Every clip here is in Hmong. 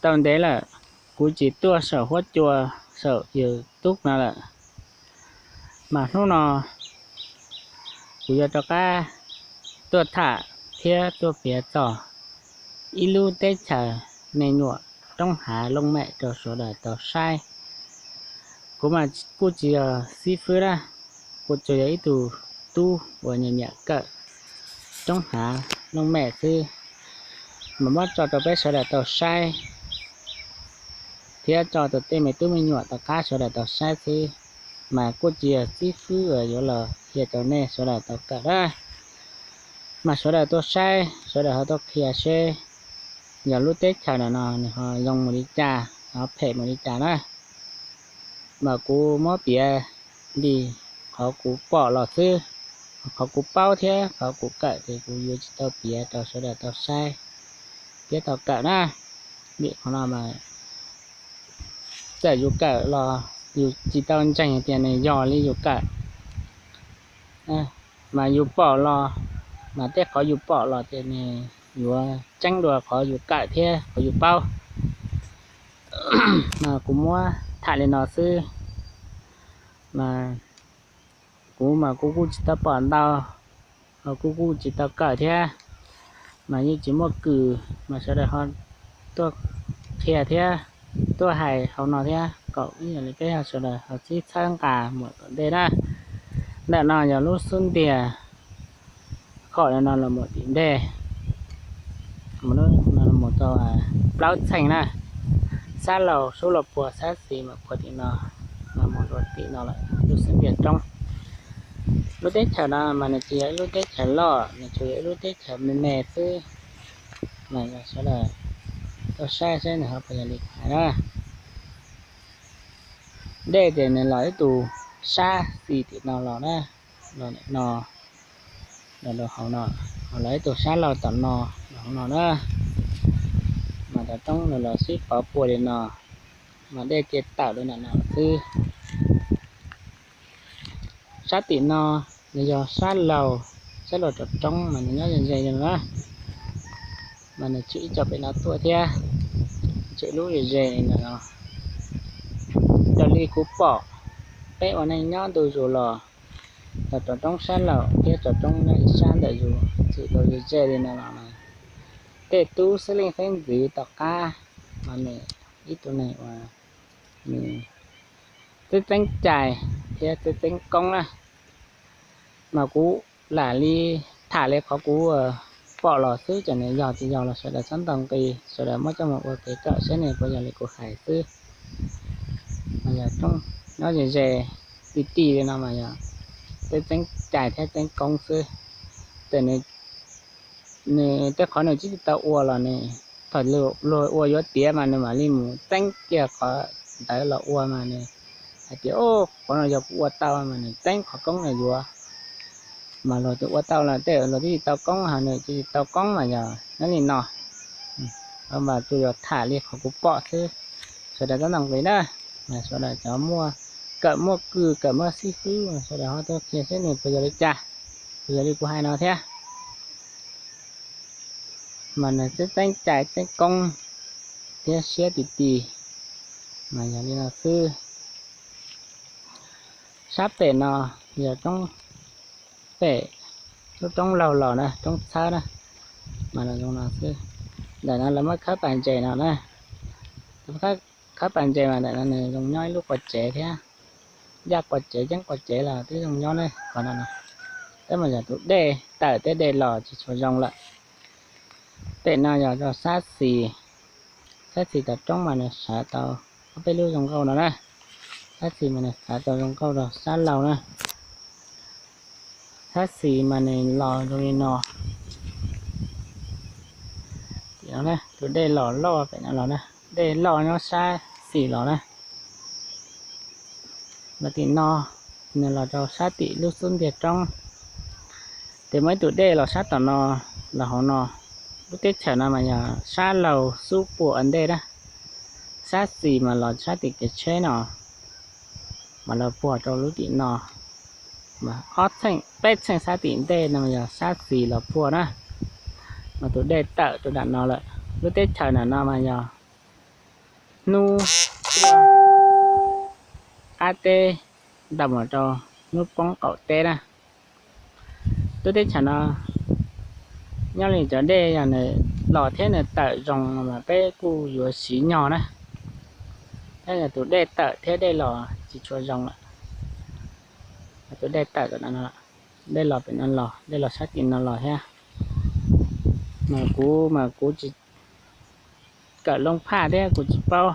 Tau ntev lawm kuv tsis tuaj saum huab cua, saum YouTube no lawm, mas hnub no kuv yuav rov qab tuaj tham thiab tuaj piav txog ib lub teb chaws me nyuam roob hav looj mem rau sawv daws tau saib. Kuv mas kuj tsis yog xib fwb na, kuv tsuas yog ib tug tub uas nyiam nyiam kawm roob hav looj mem xwb, mas muab tso rau peb sawv daws tau saib thiab tso rau tej me tub me nyuam tom qab sawv daws tau saib xwb, mas kuj tsis yog xib fwb uas yuav los qhia rau nej sawv daws tau kawm na. Mas sawv daws tuaj saib, sawv daws ho tuaj qhia seb yog lub teb chaws no no nws ho zoo mus li cas, ho phem mus li cas na. Mas kuv muab piav li qhov kuv pom los xwb, qhov kuv paub thiab qhov kuv kawm ces kuv yuav tsis tau piav rau sawv daws tau saib thiab tau kawm na. Vim qhov no mas txawm yus kawm los yus tsis tau ntseeg tias nws yog li yus kawm, mas yus pom los, mas tej qhov yus pom los ces nws yuav tseeb dua qhov yus kawm thiab qhov yus paub. Mas kuv muab tham li no xwb, mas kuv mas kuv kuj tsis tau pom ntau, kuv kuj tsis tau kawm thiab, mas yeej tsis muaj kws mas sawv daws ho tuaj qhia thiab tuaj hais hauv no thiab kom ib yam li peb ho sawv daws ho sib txhawb nqa mus tom ntej na. Ntawm no yog lub xub ntiag khom no los mus tim ntej, mus rau plaub txheej na, sab laug sub los puag sab xis mas puag tim no, mas mus rau tim no lawm lub xub ntiag roob. Lub teb chaws no mas nws tsis yog ib lub teb chaws loj, nws tsuas yog ib lub teb chaws me me xwb, mas yog sawv daws tuaj saib saib nws ho puas yog li hais na. Dej ces nws los ib tug sab xis tim no los na, los no, los rau hauv no, los ib tug sab laug tom no, los hauv no na, mas cov roob nws los sib pov puag li no, mas dej cia tawm rau nram no xwb. Sab tim no nws yog sab laug, sab laug tom roob mas nws nyob ze ze li no na, mas nws tshwm ib co pem no tuaj thiab, tshwm lub ze ze li ntawm no. Raws li kuv pom, peb ua neej nyob ntu zus los, los tom roob sab laug thiab tom roob nyob ib sab ntawm zus tshwm tau ze ze li no los, tej tub xeeb leej xeeb ntxwv tom qab, mas nws ib tug neeg uas nws txeeb txeeb cai thiab txeeb txeeb koob na. Mas kuv lam li tham li qhov kuv pom los xwb, ces nws yog tsis yog los sawv daws txhob ntaus nqi, sawv daws muab coj mus ua kev kawm saib nws puas yog li kuv hais xwb. Mas yog nyob ze ze ti ti li no mas yog txeeb txeeb cai thiab txeeb koob xwb. Ces nws, tej qhov nws tsis tau ua los nws, thaum luag ua yuav tiav mas nws mam li mus txeeb kiag qhov ntawd los ua mas nws hais tias, qhov no yog kuv ua tau, mas nws txeeb qhov koob nws yuav. Mas luag twb ua tau los tej luag twb tsis tau koob, ho nws tsis tau koob mas yog nyob li no. Mas tsuas yog tham li qhov kuv pom xwb, sawv daws txhob ntaus nqi na. Mas sawv daws cov muaj, kawm muaj kws kawm muaj xib fwb, sawv daws ho tuaj qhia saib nws puas yog li cas, puas yog li kuv hais no thiab. Mas nws txeeb txeeb cai txeeb koob thiab siab ti ti, mas yog li no xwb. Sab pem no yog roob pem, lub roob laug los na, roob txhawb na, mas los zoo no xwb. Ntawm no lawv muab khawb pas ntses no na, khawb pas ntses mas ntawm no nws zoo nyob ib lub qua tsev thiab, yaj qua tsev yeeb qua tsev los twb zoo nyob na qhov no. Tab mas yog tus dej tawm thiab dej los tsis tshua zoo lawm. Pem no yog rau sab xis, sab xis tom roob mas nws xav tau ob peb lub zoo nkauj no na. Sab xis mas nws xav tau zoo nkauj rau sab laug na. Sab xis mas nws los zoo li no. Tim no tus dej los loj pem no los na, dej loj nyob sab xis los na. Los tim no, nws los rau sab tim lub xub ntiag roob. Ces muaj ib tug dej los sab tom no, los hauv no. Lub teb chaws no mas yog sab laug xub puag ua ntej na, sab xis mas los sab tim kev tsheb no, mas los puag rau lub tim no. Mas ob txheej peb txheej sab tim ntej no mas yog sab xis los puag na. Mas tus dej tawm rau nram no lawm. Lub teb chaws nram no mas yog hnub tuaj qab teb ntau mus rau hnub poob qaum teb na. Lub teb chaws no nyob li cov dej yog nws los thiab nws tawm zoo no mas peb kuj yuav siv nyog na. Thiab yog tus dej tawm thiab dej los tsis tshua zoo lawm, tus dej tawm, dej los pem no los, dej los sab tim no los thiab. Mas kuv mas kuv tsis kawm looj phaj thiab kuv tsis paub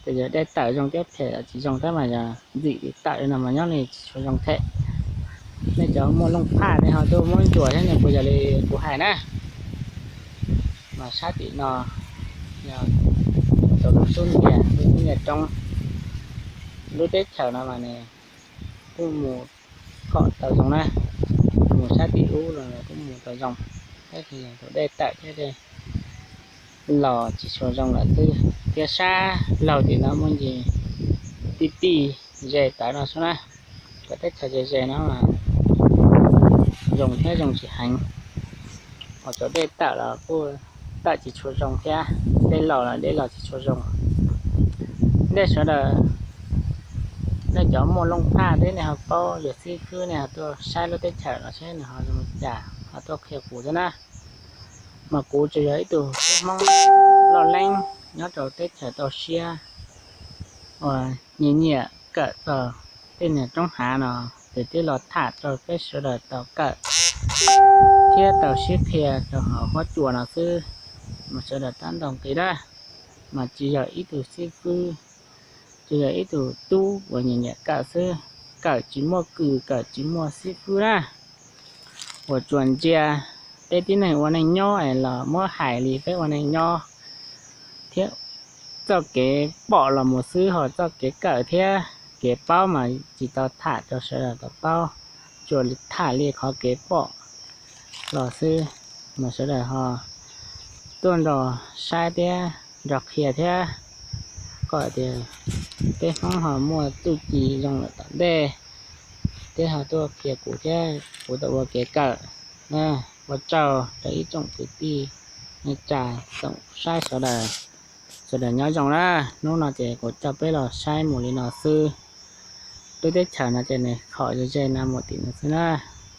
tias yog dej tawm zoo thiab phem los tsis zoo thiab mas yog ntxim li tawm li no mas nyob li tsis tshua zoo thiab. Nej cov muaj looj phaj nej ho tuaj muab ntsuas thiab nej puas yog li kuv hais na. Mas sab tim no yog tau lub xub ntiag, lub xub ntiag roob, lub teb chaws no mas nws kuj mus kom tau zoo na, mus sab tim ub los kuj mus tau zoo, tab sis yog tus dej tawm thiab dej los tsis tshua zoo lawm xwb. Thiab sab laug tim no muaj ntsis tij tij ze tawv no xwb na, cov teb chaws ze ze no zoo thiab zoo tsis heev. Ho cov dej tawm los kuj tawm tsis tshua zoo thiab, dej los los dej los tsis tshua zoo. Nej sawv daws, nej cov muaj looj phaj thiab nej ho paub yog xib fwb nej ho tuaj saib lub teb chaws no seb nws ho zoo li cas ho tuaj qhia kuv thiab na. Mas kuv tsuas yog ib tug tub Hmoob loj leeb nyob rau teb chaws toj siab uas nyiam nyiam kawm txog tej niag roob hav no, ces twb los tham rau peb sawv daws tau kawm thiab tau sib qhia rau hauv huab cua no xwb. Mas sawv daws tab ntoo qis dab, mas tsis yog ib tug xib fwb, tsuas yog ib tug tub uas nyiam nyiam kawm xwb, kawm tsis muaj kws, kawm tsis muaj xib fwb na. Uas tsuas ntsia peb tib neeg ua neej nyob es los muab hais li peb ua neej nyob, thiab txoj kev pom los mus xwb, ho txoj kev kawm thiab kev paub mas tsis tau tham rau sawv daws tau paub, tsuas tham li qhov kev pom los xwb. Mas sawv daws ho tuaj nrog saib thiab nrog qhia thiab, kom tias peb Hmoob ho muaj txuj ci zoo lawm tom ntej, thiab ho tuaj qhia kuv thiab kuv tau ua kev kawm. Ua tsaug rau ib tsoom kwv tij neej tsa, tsoom saib sawv daws, sawv daws nyob zoo na. Hnub no ces kuv coj peb los saib mus li no xwb. Lub teb chaws no ces nws khom ze ze no mus tim no xwb na.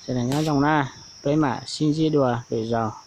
Sawv daws nyob zoo na, peb mam sib ntsib dua lwm zaus.